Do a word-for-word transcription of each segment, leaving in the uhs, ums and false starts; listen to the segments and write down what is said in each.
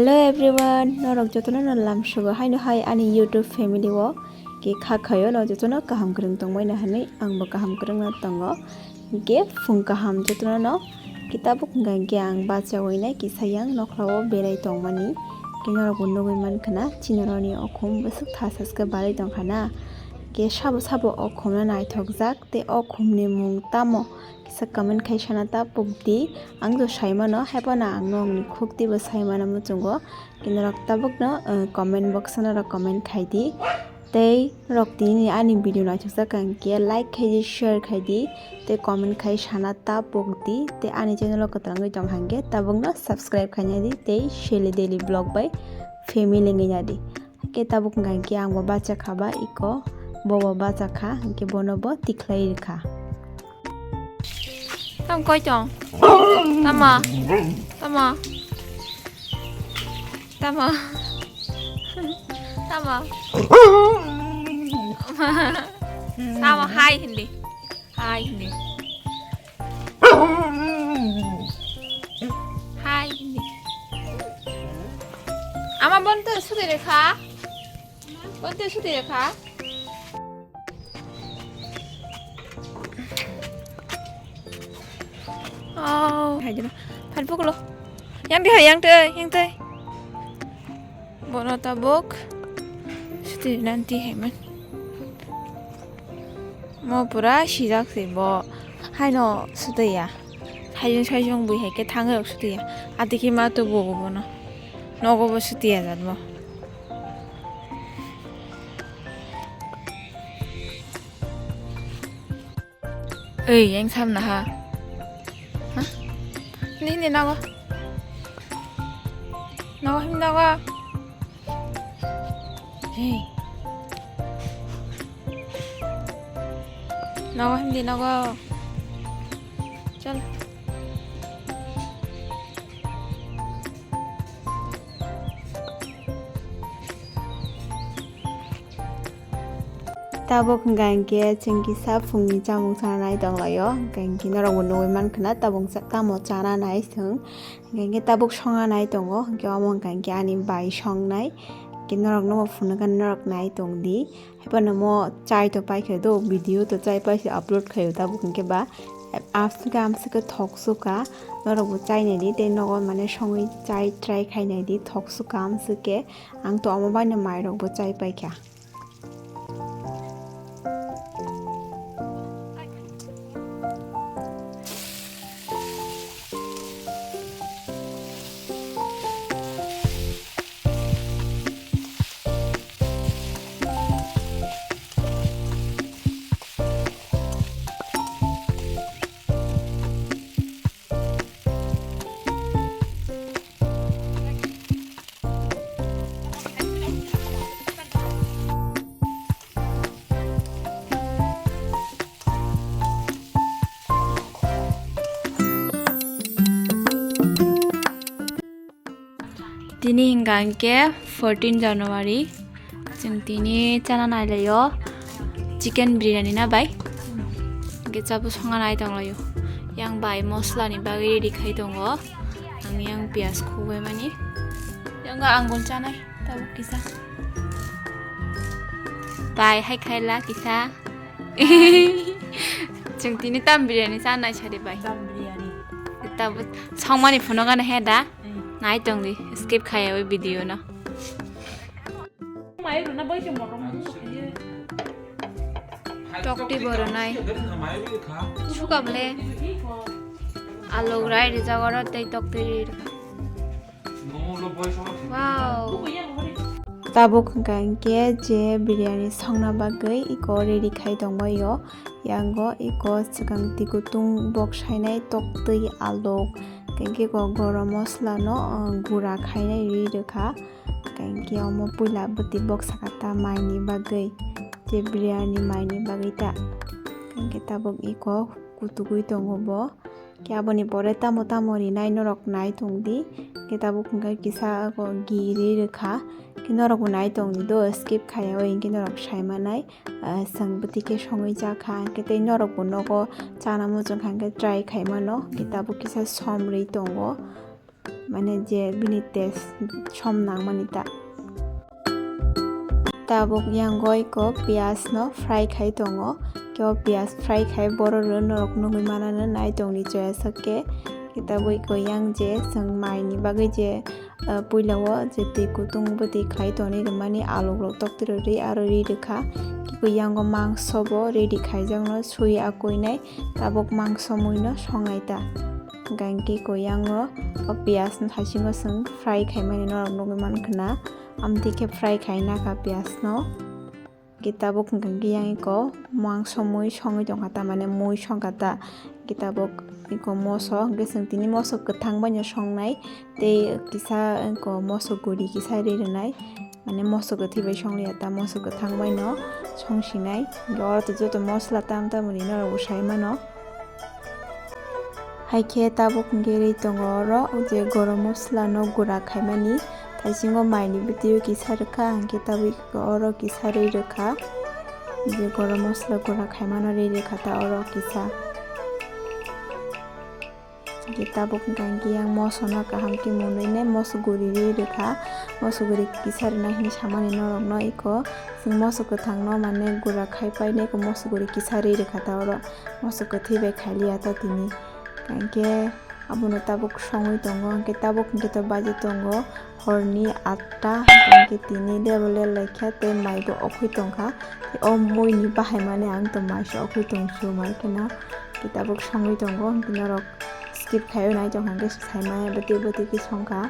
Hello everyone, norok jotono no lamsogo haino hai ani YouTube family o ke kha khayo no jotono kaham kwrwng tongmani hinwi angbo kaham kwrwngno tongo. Ke phung kaham jotono no ke tabuk hwnkha hwnkhe ang bachawi nai kisa yang nokhlao berai tongmani. Ke norokbo nugwi mankha na chini roni okhum bwswk thasaske balai tongkha na. Ke sabo sabo okhumno naithokjak tei okhumni mung tamo kisa comment khai sana ta pukdi. Ang to saimano, haiphano ang nokni khuktibo saimano muchungo. Khe norok tabukno, eh, comment box o norok comment khaidi. Tei norok tini ani video naithokjak kha hwnkhe like khaidi, share khaidi, tei comment khai sana ta pukdi. Tei ani channel o kwtal wngwi tong hwnkhe tabukno subscribe khainadi tei Shelly Daily Vlog bai family wngwi nadi. Khe tabuk hwnkha hwnkhe ang bo bacha kha ba iko, bo bo bacha kha, hwnkhe bono bo tikhlai rwkha. Tam koi tong? Tama? Tama? Tama? Tama? Tama hai hindi. Hai hindi. Hai hindi. Ama bonto sudi rekha. Bonto sudi rekha. Oh, hai jana. Phan puklo. Yang di hai, yang te, yang te. Bono tabuk. Sudi nanti hai man. Mo pura sijak se bo. Haino sudi ya. Saijung saijung bui hai khe thangwi rok sutiya. Ati khe ma tubu bo bono. Nogo bo sutiya jat bo. Ei, yang sam na ha. Ha? Ni, ni nogo. Nogo, him nogo. Hey. Nogo, hindi nogo. Chal. Tabuk hwnkha hwnkhe chwng kisa phungni chamung chana nai tonglaio, hwnkha hwnkhe norokbo nugwi mankha na tabuk cha-, tamo chana nai chwng. Hwnkhe tabuk songna nai tongo, hwnkhe omo hwnkha hwnkhe ani bai songnai. Hwnkhe norokno bo phunukha, norok nai tongdi. Haiphano mo chai to paikha do, video to chai paikha upload khaio tabuk hwnkhe ba. Amswkhe amswkhe thok sukha, norokbo chai naidi tei nogo mane songwi chai try khai naidi, thok sukha amswkhe. Ang to omo baino mairokbo chai paikha. Tini hwnkha hwnkhe fourteen January, chwng tini chana nailaio chicken biryani na bai, hwnkhe chabo songna nai tonglaio. Yang bai moslani bagwi ready khai tongo, ang yang piyaj khugwi mani, yang angul chanai tabuk kisa. Bai hai khaila kisa. Chwng tini tam biryani chanai sadi bai. Tam biryani. Tabuk songmani phunukgana he da. Nai tongdi, skip khaiyawi video no. Tokti boronai. Sukable. Alok rai rijak oro tei tokti ri. Wow. Tabuk hwnkha hwnkhe je biryani songna bagwi iko ready khai tongbaio. Yango iko swkang twi kutung bok sainai toktwi alok, tei khe iko gorom moslano, uh, gura khainai ri rwkha. Tei khe omo puila bwtwi bok saka ta maini bagwi, je biryani maini bagwi ta. Tei khe tabuk iko kutugwi tongo bo. Khe aboni pore tamo tamo rinai norok nai tongdi. Khe tabuk hwnkhe kisa ghee ri rwkha. Khe norokbo nai tongdi do, skip khaiyawi hinkhe norok saimanai. Ah, chwng bwtwi khe songwi chakha, hinkhe tei norokbo nogo chana muchungkha hinkhe try khaimano. Khe tabuk kisa som ri tongo. mane je bini taste som nangmani ta. Tabuk yango iko piyaj no fry khai tongo. Kebo piyaj fry khai borok rw norok nugwi manano nai tongni choya sak khe. Tabuk iko yang je chwng mai ni bagwi je, ah, puila o je twi kutung bwtwi khai tongni rwmani aluk rok tokti rw ri aro ri rwkha. Iko yango mangso bo ready khaijakno sui akui nai tabuk mangso mui no songnai ta. Hingkha hingke iko yango o piyaj no haisingo chwng fry khaimani norok nugwi mankha na. Amtwi khe fry khai nakha piyaj no. Hingke tabuk hingkha hingke yang iko mangso mui songwi tongkha, tamani mui songkha ta. Hingke tabuk iko moso, hingke chwng tini moso kwthang bai no songnai, tei kisa iko moso guri kisa ri rwnai, mane moso kwthwi bai songliya ta, moso kwthang bai no songsinai. Hingke oro to joto mosla tam tam rwi norok bo sai mano. Hai khe tabuk hingke ri tongo oro, o je gorom mosla no gura khaimani, thaisingo mai ni bwtwi o kisa rwkha, hingke tabuk oro kisa ri rwkha, je gorom mosla gura khaimano ri rwkha ta oro kisa. Hingke tabuk hingka hingke yang moso no kaham khe munui nai moso guri ri rwkha, moso guri kisa rwna hinui samani norok no iko, chwng moso kwthang no mane gura khai pai nai iko moso guri kisa ri rwkha ta oro. Moso kwthwi bai khailiya ta tini. Hingke abono tabuk songwi tongo, hingke tabuk hingke to baji tongo horni atta, hingke tini level le laikha tei mai bo okhwi tongkha. O mui ni bahai mani ang to mai se okhwi tong su mai kheno, hingke tabuk songwi tongo, hingke norok skip khaiwi nai tong kha, hingke sai maya bwtwi bwtwi khe songkha.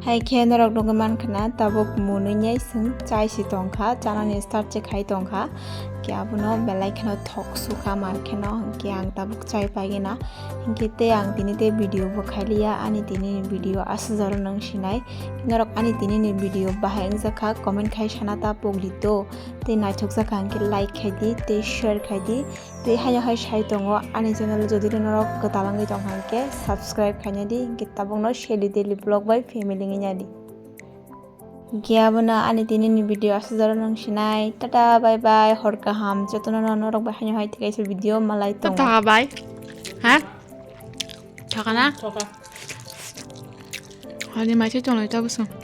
Hai khe norok nugwi mankha na tabuk mwnwi nai chwng chai si tongkha, chanani start se khai tongkha. Khe abono belai kheno thok sukha mar kheno, hwnkhe ang tabuk chai paigena. Hwnkhe tei ang tini tei video bo khailiya, ani tini ni video aswk jora nang sinai. Norok ani tini ni video bahai wngjakha, comment khai sana ta pogdi to. Tei naithok jakha hwnkhe like khai di, tei share khai di. Tei haino hai sai tongo ani channel, jodi norok kwtal wngwi tongkha hwnkhe subscribe khaina di, hwnkhe tabukno Shelly Daily Vlog bai family wngya di. Hinkhe abono ani tinini video aswk jora nang sinai. Tata bye bye, hor kaham jotono no norok bai haino hai thik kaisa video malai tongo. Tata bye. Ha? Thaka na? Thaka. Hani mai se tonglai ta bwswng.